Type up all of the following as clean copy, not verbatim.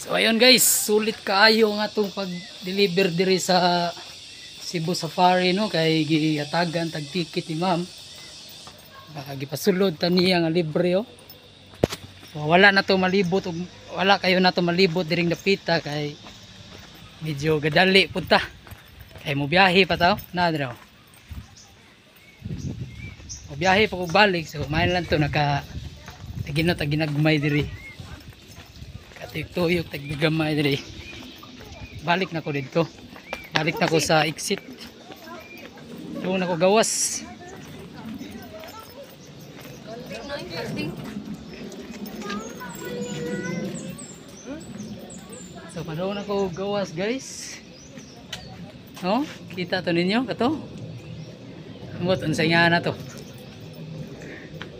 So ayun guys, sulit kaayo nga atong pag-deliver diri sa Cebu Safari, no, kay gihatagan tag ticket ni ma'am. Gipasulod ta niya nga libre oh. So wala na to malibot og wala kayo na to malibot diring dapita kay medyo gadali punta. Kay mo biyahe pa taw na dira. Mo biyahe pa ko balik, so main lang to naka tagino tag ginagmay diri. Katuyok tag gamay diri. Balik na ko didto. Balik na ko sa exit. Doon ako gawas. So padung ako gawas guys. No? Kita to ninyo kato. Amot unsay nga na to.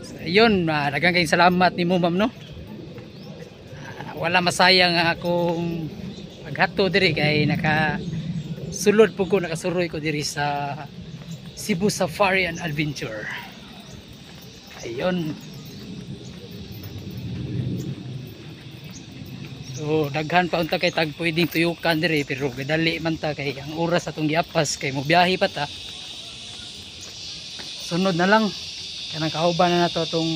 So, ayun, daghang kayong salamat nimo ma'am, no. Wala masayang ang akong paghato diri kay naka sulod po ko, nakasuroy ko diri sa Cebu Safari and Adventure. Ayun. So daghan pa unta kay tag pwedeng tuyukan diri pero gadali man ta kay ang oras atong giapas kay mobiyahe pa ta. Sunod na lang kanang kauban na nato atong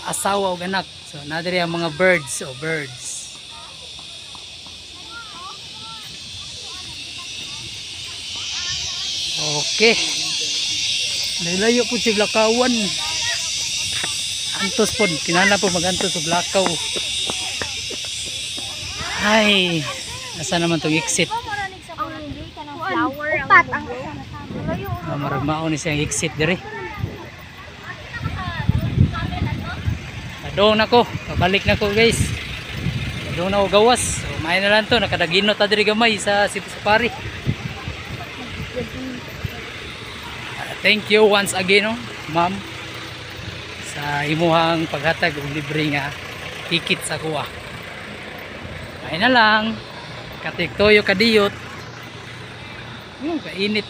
asawa ug anak. So na diri ang mga birds o birds. Okay. Layo po si Lakawan. Antos po, kinahanglan po magantos og lakaw. Ay, asa naman tong exit? Upat ang Ah, marag mao ni siyang exit diri. Padong na ko, pabalik na ko guys. Padong na ko gawas. So, may na lang to, nakadagino ta diri gamay sa Cebu Safari. Thank you once again, no, ma'am, sa imuhang paghatag og libre nga ticket sa kuha. Ay na lang, katiktoyo kadiyot. Yung kainit.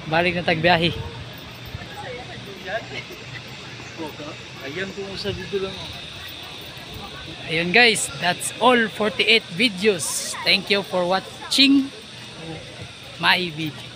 Balik na tagbiyahe. Ayan kung usa dito lang. Ayun guys, that's all 48 videos. Thank you for watching my video.